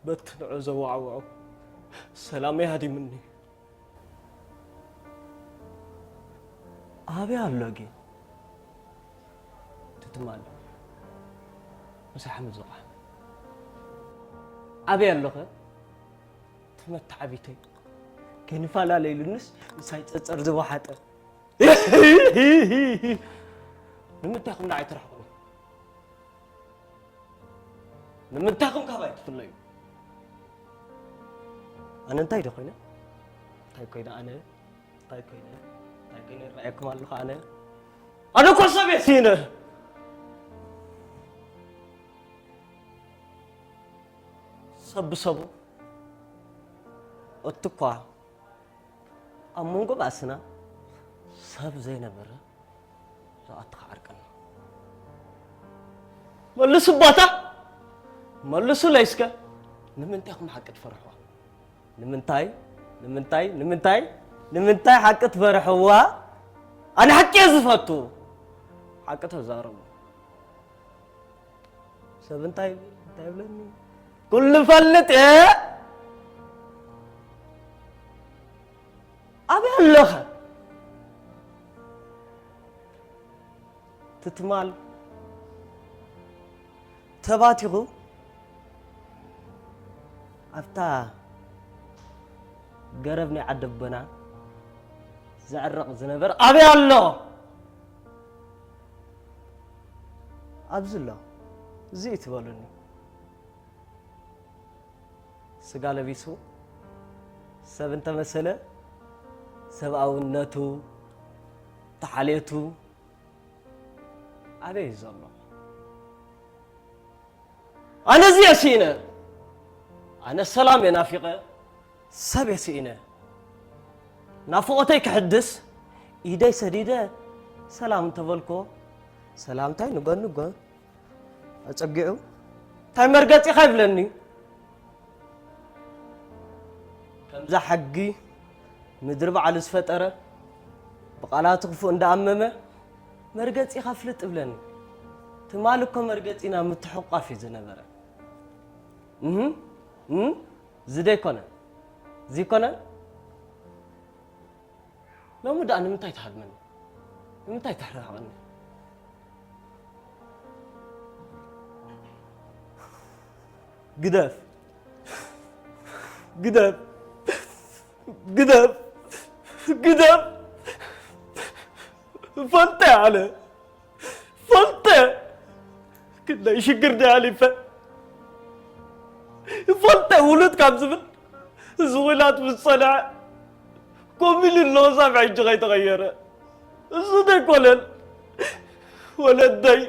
በቲ ንዑ ዘወዓውዖ ሰላመይ ሃዲሙኒ። ኣበይ ኣሎ ግን እቲ ትማል ምሳሕ ምዝቓ ኣበይ ኣሎኸ? ተመታዕቢተይ ከይንፈላለ ኢሉንስ ምሳይ ጸጸር ዝወሓጠ። ንምንታይ ኹም ንዓይ ትረሕቑኒ? ንምንታይ ኹም ካባይ ትፍለዩ? ኣነ እንታይ ዶ ኮይነ? እንታይ ኮይነ ኣነ? እንታይ ኮይነ? እንታይ ኮይነ ይረኣየኩም ኣለኹ ኣነ? ኣነ እኮ ሰብ እየ ስኢነ። ሰብ ብሰቡ እቲ እኳ ኣብ መንጎ ባእስና ሰብ ዘይነበረ ዝኣትኻ ዓርቅና። መልሱ ባታ መልሱለይ እስከ ንምንታይ ኹም ሓቂ ትፈርሕዋ? ንምንታይ ንምንታይ ንምንታይ ንምንታይ ሓቂ ትፈርሕዋ? ኣነ ሓቂ እየ ዝፈቱ። ሓቂ ተዛረቡ። ሰብ እንታይ እንታይ ይብለኒ? ኩሉ ፈልጥ እየ። ኣበይ ኣለኸ? ትትማል ተባቲኹ ኣብታ ገረብ ናይ ዓደቦና ዘዕርቕ ዝነበረ ኣበይ ኣሎ? ኣብዚ ኣሎ። እዚ እዩ ትበሉኒ። ስጋ ለቢሱ ሰብ እንተመሰለ ሰብኣውነቱ ተሓልየቱ ኣበይ እዩ ዘሎ? ኣነ እዚ እየ ስኢነ። ኣነ ሰላም እየ ናፊቐ፣ ሰብ እየ ስኢነ። ናፍቖተይ ክሕድስ ኢደይ ሰዲደ ሰላም እንተበልኮ፣ ሰላምታይ ንጎኒ ጎ ኣጸጊዑ፣ "እንታይ መርገጺኻ?" ይብለኒ። ከምዛ ሕጊ ምድሪ ባዕሉ ዝፈጠረ፣ ብቓላቱ ክፉእ እንዳኣመመ፣ "መርገጺኻ ፍልጥ" ይብለኒ። ትማሊ እኮ መርገጺና ምትሕቋፍ እዩ ዝነበረ። እህ፣ እህ፣ እዚ ደይኮነ? እዚ ይኮነ? ሎሚ ደኣ ንምንታይ ትሃድመኒ? ንምንታይ ተሕርሃቐኒ? ግደፍ! ግደፍ! ግደፍ! ግደፍ! ፈልጠ ኣለ። ፈልጠ! ክንደይ ሽግር ደይ ኣሊፈ። ፈልጠ ውሉድ ካብ ዝብል፣ እዚ ኹናት ምስ ጸንሐ፣ ኮም ኢሉ ኣሎ፣ ክሳብ ሕጂ ከይተቐየረ። እሱ ደይኮነን ወለደይ፣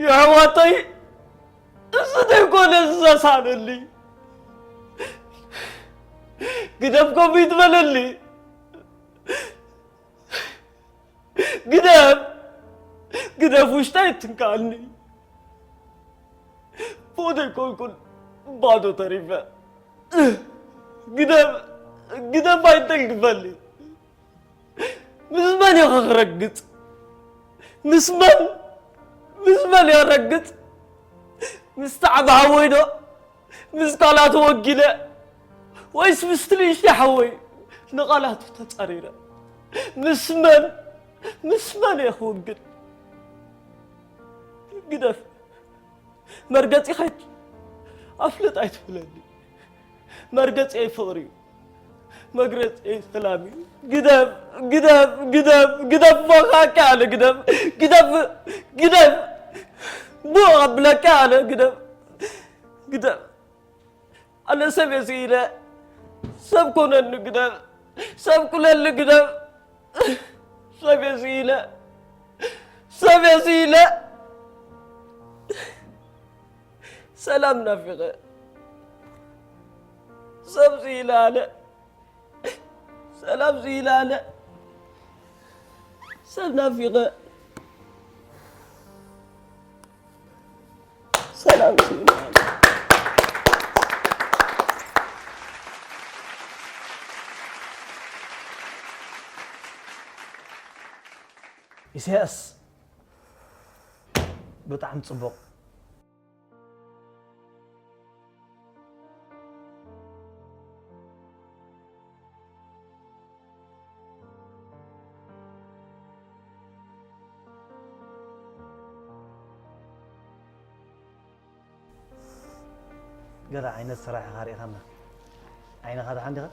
የሕዋተይ፣ እሱ ደይኮነን ዘሳነኒ። ግደፍ ኮም ይትበለኒ። ግደፍ! ግደፍ፣ ውሽጠይ ትንካኣኒ። ብኡ ዘይኮንኩን ባዶ ተሪፈ። ግደፍ! ግደፍ፣ ኣይተልግፈኒ። ምስ መን እየ ክረግጽ? ምስ መን? ምስ መን እየ ክረግጽ? ምስቲ ዓቢ ሓወይ ዶ? ምስ ቃላቱ ወጊነ ወይስ ምስቲ ንእሽተይ ሓወይ ንቓላቱ ተጻሪረ? ምስ መን? ምስ መን እየ ክውግን? ግደፍ። መርገጺ ኸጅ ኣፍልጥ ኣይትብለኒ። መርገጺ ፍቕሪ እዩ። መግለጺ ሰላም እዩ። ግደፍ፣ ግደፍ፣ ግደፍ፣ ግደፍ፣ በቃ ኣለ ግደፍ፣ ግደፍ፣ ግደፍ፣ ብኡ ኣብለካ ኣለ ግደፍ፣ ግደፍ። ኣነ ሰብ እየ ስኢነ፣ ሰብ ኮነኒ ግደፍ፣ ሰብ ኩነኒ ግደፍ፣ ሰብ እየ ስኢነ፣ ሰብ እየ ስኢነ፣ ሰላም ናፊቐ፣ ሰብ ስኢነ ኣነ። ሰላም ስኢነ ኣነ። ሰብ ናፊቐ። ሰላም ስኢነ ኣነ። ኢሳያስ፣ ብጣዕሚ ጽቡቕ። ገለ ዓይነት ስራሕ ኢኻ ርኢኻና። ዓይንኻ ደሓን ዲኻ?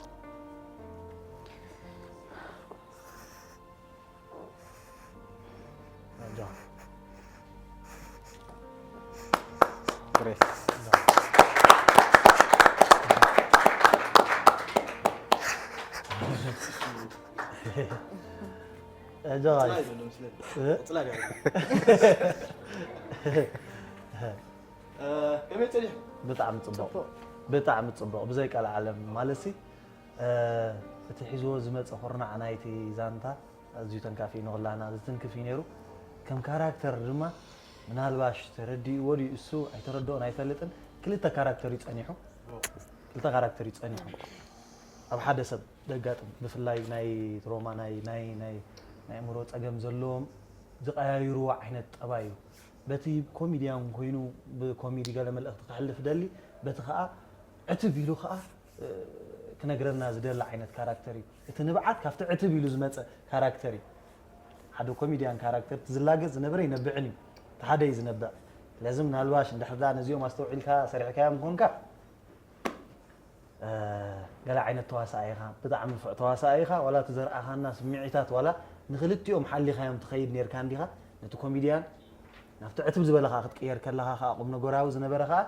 ኣጆኻ። ኣጆኻ። ጽላል ዘሎ መስለኒ። እ? ጽላል ያለው። እ፣ ከመይ ጸኒሑ? ብጣዕሚ ጽቡቕ። ጽቡቕ። ብጣዕሚ ጽቡቕ። ብዘይ ቃል ዓለም ማለት ሲ፣ እ፣ እቲ ሒዝዎ ዝመጸ ኩርናዕ ናይቲ ዛንታ ኣዝዩ ተንካፊ ንኹላና ዝትንክፍ እዩ ነይሩ። ከም ካራክተር ድማ ምናልባሽ ተረዲእዎ ድዩ እሱ ኣይተረድኦን ኣይፈልጥን፣ ክልተ ካራክተር እዩ ጸኒሑ። ክልተ ካራክተር እዩ ጸኒሑ። ኣብ ሓደ ሰብ ዘጋጥም፣ ብፍላይ ናይ ትሮማ፣ ናይ፣ ናይ፣ ናይ፣ ናይ ኣእምሮ ጸገም ዘለዎም ዝቀያይርዎ ዓይነት ጠባይ እዩ። በቲ ኮሚድያን ኮይኑ ብኮሚዲ ገለ መልእኽቲ ከሕልፍ ደሊ፣ በቲ ኸኣ ዕትብ ኢሉ ኸኣ፣ እ፣ ክነግረና ዝደሊ ዓይነት ካራክተር እዩ። እቲ ንብዓት ካብቲ ዕትብ ኢሉ ዝመጸ ካራክተር እዩ። ሓደ ኮሚድያን ካራክተር እቲ ዝላገጽ ዝነበረ ይነብዕን እዩ። እቲ ሓደ እዩ ዝነብዕ። ስለዚ ምናልባሽ እንድሕር ደኣ ነዚኦም ኣስተውዒልካ ሰሪሕካዮም ኮንካ፣ እ፣ ገለ ዓይነት ተዋሳኣይ ኢኻ፣ ብጣዕሚ ንፉዕ ተዋሳኣይ ኢኻ፣ ዋላ እቲ ዘርኣኻና ስምዒታት ዋላ ንክልቲኦም ሓሊኻዮም ትኸይድ ኔርካ እንዲኻ፣ ነቲ ኮሚድያን ናብቲ ዕትብ ዝበለ ኸኣ ክትቅየር ከለኻ ኸኣ ቁም ነገራዊ ዝነበረ ኸኣ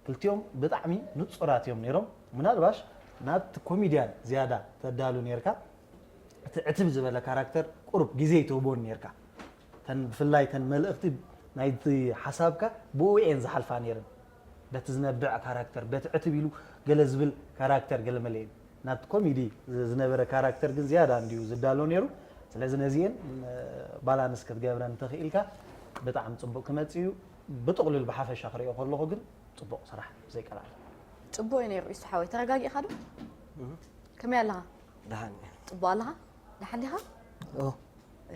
ክልቲኦም ብጣዕሚ ንጹራት እዮም ኔሮም። ምናልባሽ ናብቲ ኮሚድያን ዝያዳ ተዳሉ ኔርካ፣ እቲ ዕትብ ዝበለ ካራክተር ቁሩብ ግዜ ይትህቦን ኔርካ። ተን ብፍላይ ተን መልእኽቲ ናይቲ ሓሳብካ ብኡ እየን ዝሓልፋ ኔረን። በቲ ዝነብዕ ካራክተር፣ በቲ ዕትብ ኢሉ ገለ ዝብል ካራክተር ገለ መለ ናብቲ ኮሜዲ ዝነበረ ካራክተር ግን ዝያዳ እንድዩ ዝዳሎ ነይሩ። ስለዚ ነዚኤን ባላንስ ክትገብረን እንተኽኢልካ ብጣዕሚ ፅቡቅ ክመፅእ እዩ። ብጥቕሉል ብሓፈሻ ክሪኦ ከለኹ ግን ፅቡቅ ስራሕ ዘይቀላል። ፅቡቅ እዩ ነይሩ። ኢሱ ሓወይ፣ ተረጋጊእካ ዶ? ከመይ ኣለኻ? ደሓን እየ። ፅቡቅ ኣለኻ? ደሓን ዲኻ? ኦ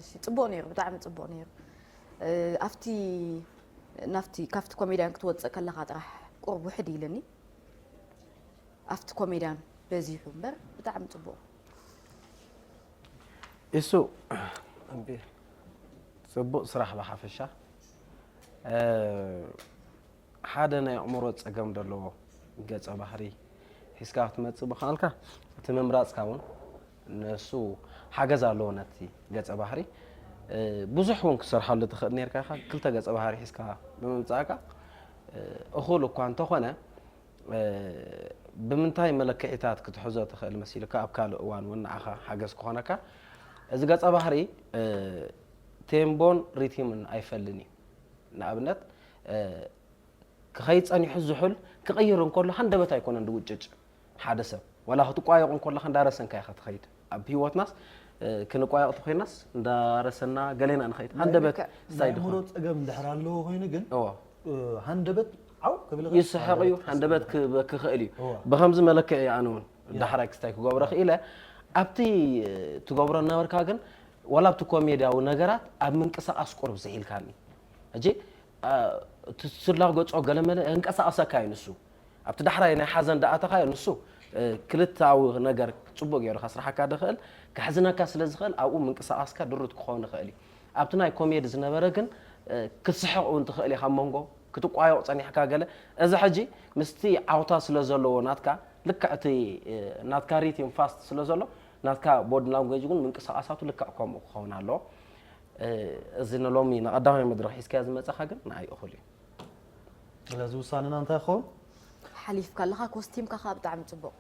እሺ፣ ፅቡቅ ነይሩ፣ ብጣዕሚ ፅቡቅ ነይሩ። እ፣ ኣብቲ ናብቲ ካብቲ ኮሜድያን ክትወፅእ ከለኻ ጥራሕ ቁሩብ ውሕድ ኢልኒ። ኣብቲ ኮሜድያን በዚሑ እምበር ብጣዕሚ ፅቡቅ። ኢሱ ኣቢ ፅቡቅ ስራሕ ብሓፈሻ። እ፣ ሓደ ናይ ኣእምሮ ፀገም ዘለዎ ገፀ ባህሪ ሒዝካ ክትመፅእ ብኸኣልካ፣ እቲ ምምራፅካ እውን ንሱ ሓገዝ ኣለዎ ነቲ ገፀ ባህሪ። እ፣ ብዙሕ እውን ክሰርሓሉ ትኽእል ነርካ ኢኻ። ክልተ ገፀ ባህሪ ሒዝካ ብምምፃእካ፣ እ፣ እኹል እኳ እንተኾነ፣ እ፣ ብምንታይ መለክዒታት ክትሕዞ ትኽእል መሲልካ ኣብ ካልእ እዋን እውን ንዓኻ ሓገዝ ክኾነካ። እዚ ገፀ ባህሪ፣ እ፣ ቴምቦን ሪቲምን ኣይፈልን እዩ። ንኣብነት፣ እ፣ ክኸይድ ጸኒሑ ዝሑል ክቕይር እንከሎ ሃንደበት ኣይኮነን ድውጭጭ። ሓደ ሰብ ዋላ ክትቋየቑ እንከለኻ እንዳረሰንካ ኢኻ ትኸይድ። ኣብ ህይወትናስ፣ እ፣ ክንቋየቕ ተኾይናስ እንዳረሰና ገሌና ንኸይድ። ሃንደበት ልክዕ። ስታይ ናይ ኣእምሮ ድኾን። ፀገም እንድሕር ኣለዎ ኮይኑ ግን እዎ። እ፣ ሃንደበት ዓው ክብል ይኽእል። ይስሕቕ እዩ፣ ሃንደበት ክበኪ ይኽእል እዩ። እዎ። ብኸምዚ መለክዒ ኣነ እውን ዳሕራይ ክስታይ ክገብሮ ክኢለ። ኣብቲ፣ እ፣ ትገብሮ ነበርካ ግን ዋላ ኣብቲ ኮሜድያዊ ነገራት ኣብ ምንቅስቓስ ቁሩብ ዝሒልካኒ። ሕጂ፣ እ፣ እቲ ትላገጾ ገለመለ እንቀሳቐሰካ እዩ ንሱ። ኣብቲ ዳሕራይ ናይ ሓዘን ዳኣተኻዮ ንሱ፣ እ፣ ክልታዊ ነገር ጽቡቕ ገይሩ ከስርሓካ ድኽእል፣ ከሕዝነካ ስለ ዝኽእል ኣብኡ ምንቅስቓስካ ድሩት ክኸውን ይኽእል እዩ። ኣብቲ ናይ ኮሜዲ ዝነበረ ግን፣ እ፣ ክትስሕቕ እውን ትኽእል ኢኻ ኣብ መንጎ፣ ክትቋየቕ ጸኒሕካ ገለ። እዚ ሕጂ ምስቲ ዓውታ ስለ ዘለዎ ናትካ፣ ልክዕ እቲ፣ እ፣ ናትካ ሪቲም ፋስት ስለ ዘሎ፣ ናትካ ቦዲ ላንጉጅ እውን ምንቅስቓሳቱ ልክዕ ከምኡ ክኸውን ኣለዎ። እ፣ እዚ ንሎሚ ንቐዳማይ መድረኽ ሒዝካዮ ዝመጻኻ ግን ንኣይ እኹል እዩ። ስለዚ ውሳነና እንታይ ይኸውን? ሓሊፍካ ኣለኻ፣ ኮስቲምካ ከዓ ብጣዕሚ ፅቡቅ።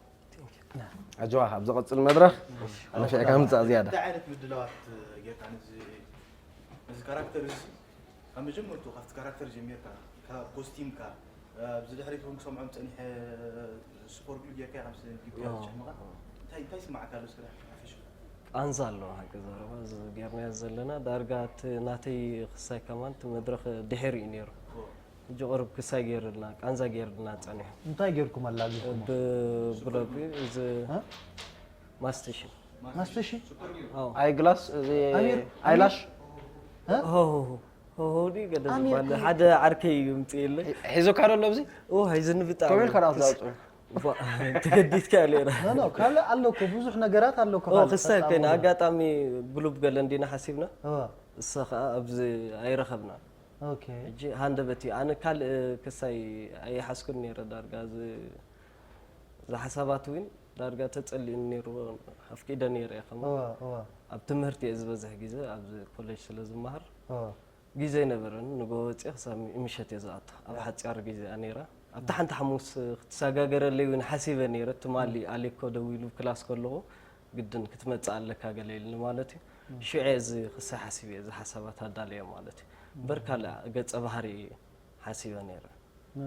ኣጆኻ ኣብ ዝቐጽል መድረኽ ኣነፊዕካ ምጻእ ዝያዳ። እንታይ ዓይነት ምድላዋት ጌርካ ነዚ ነዚ ካራክተር እዚ ካብ መጀመርቱ ካብቲ ካራክተር ጀሚርካ ካብ ኮስቲምካ ኣብዚ ድሕሪት እውን ክሰምዖም ፀኒሐ ሱፐር ግሉ ጌርካ ከም ዲፒኣር ዝጭሕምኻ እንታይ እንታይ ስማዓካ ኣሎ እስከ ሓፈሽ ቃንዛ ኣለዎ ሓቂ ዘረባ እዚ ጌርናዮ ዘለና ዳርጋ እቲ ናተይ ክሳይ ከማን እቲ መድረኽ ድሒር እዩ ነይሩ ሕጂ ቁሩብ ክሳይ ገይርልና ቃንዛ ገይርልና ጸኒሑ እንታይ ጌርኩም ኣላጊኹሞ? ብብሎጊ እዚ እ? ማስቴሽን ማስተሺ ኣዎ ኣይ ግላስ እዚ ኣሚር፣ ኣይላሽ ሆሆሆ ሆሆ ድዩ ገለ ኣሚር ዝበሃል ከመይ? ሓደ ዓርከይ እዩ ምፅእለይ ሒዞካ ዶ ኣሎ ኣብዚ? ኦ ሒዝኒ ብጣዕሚ ኮሜል ከዳ ኣውፅኡ። ዋ፣ ተገዲድካ ሌራ ኖ ኖ ካልእ ኣሎ እኮ ብዙሕ ነገራት ኣሎ እኮ ኦ ካልእ ክሳይ ቀጣሊ ኮይነ ነገር። ኣጋጣሚ ግሉብ ገለ እንዲና ሓሲብና እወ። እሳ ከዓ ኣብዚ ኣይረኸብና ኦኬ ሕጂ ሃንደበት እዩ ኣነ ካልእ ክሳይ ኣይሓስኩን ነይረ ዳርጋ እዚ እዚ ሓሳባት እውን ዳርጋ ተፀሊኡኒ ነይሩ ኣፍቂደ ነይረ እየ ከማ እወ እወ ኣብ ትምህርቲ እየ ዝበዝሕ ግዜ ኣብዚ ኮሌጅ ስለ ዝመሃር እወ ግዜ ነበረኒ ንጎ ወፅየ ክሳብ ምሸት እየ ዝኣቱ ኣብ ሓፂር ግዜ እያ ነይራ ኣብታ ሓንቲ ሓሙስ ክትሰጋገረለይ እውን ሓሲበ ነይረ ትማሊ ኣሌኮ ደው ኢሉ ክላስ ከለኹ ግድን ክትመፅእ ኣለካ ገለ ኢልኒ ማለት እዩ ሽዑ እዚ ክሳይ ሓሲብ እየ እዚ ሓሳባት ኣዳለየ ማለት እዩ እምበር ካልእ ገፀ ባህሪ ሓሲበ ነይረ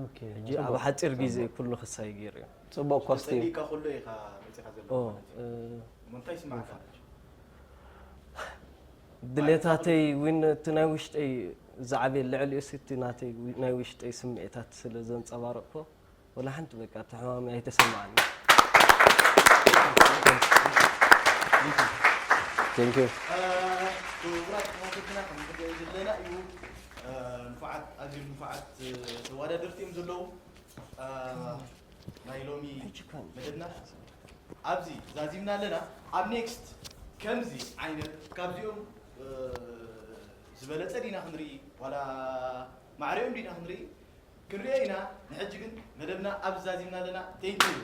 ኦኬ ሕጂ ኣብ ሓፂር ግዜ ኩሉ ክሳይ ገይሩ እዩ ፅቡቅ ኮስቲም ተፀሊእካ ኩሉ ኢኻ መፂኻ ዘሎ ኦ፣ ማለት እዩ እ፣ እሞ እንታይ ስማዕካ ድሌታተይ እውን እቲ ናይ ውሽጠይ ዝዓበየ ልዕሊኡስ እቲ ናተይ ዊ- ናይ ውሽጠይ ስምዒታት ስለ ዘንፀባረቕኮ ወላ ሓንቲ በቃ እቲ ሕማመይ ኣይተሰማዓኒ ቴንክ ዩ ክቡራት ተኸታተልትና ከም ንሪኦ ዘለና እዩ ንፉዓት ኣዝዮም ንፉዓት ተወዳደርቲ እዮም ዘለዉ ናይ ሎሚ መደብና ኣብዚ ዛዚምና ኣለና ኣብ ኔክስት ከምዚ ዓይነት ካብዚኦም ዝበለፀ ዲና ክንርኢ ዋላ ማዕሪኦም ዲና ክንርኢ ክንሪኦ ኢና ንሕጂ ግን መደብና ኣብዚ ዛዚምና ኣለና ቴንኪዩ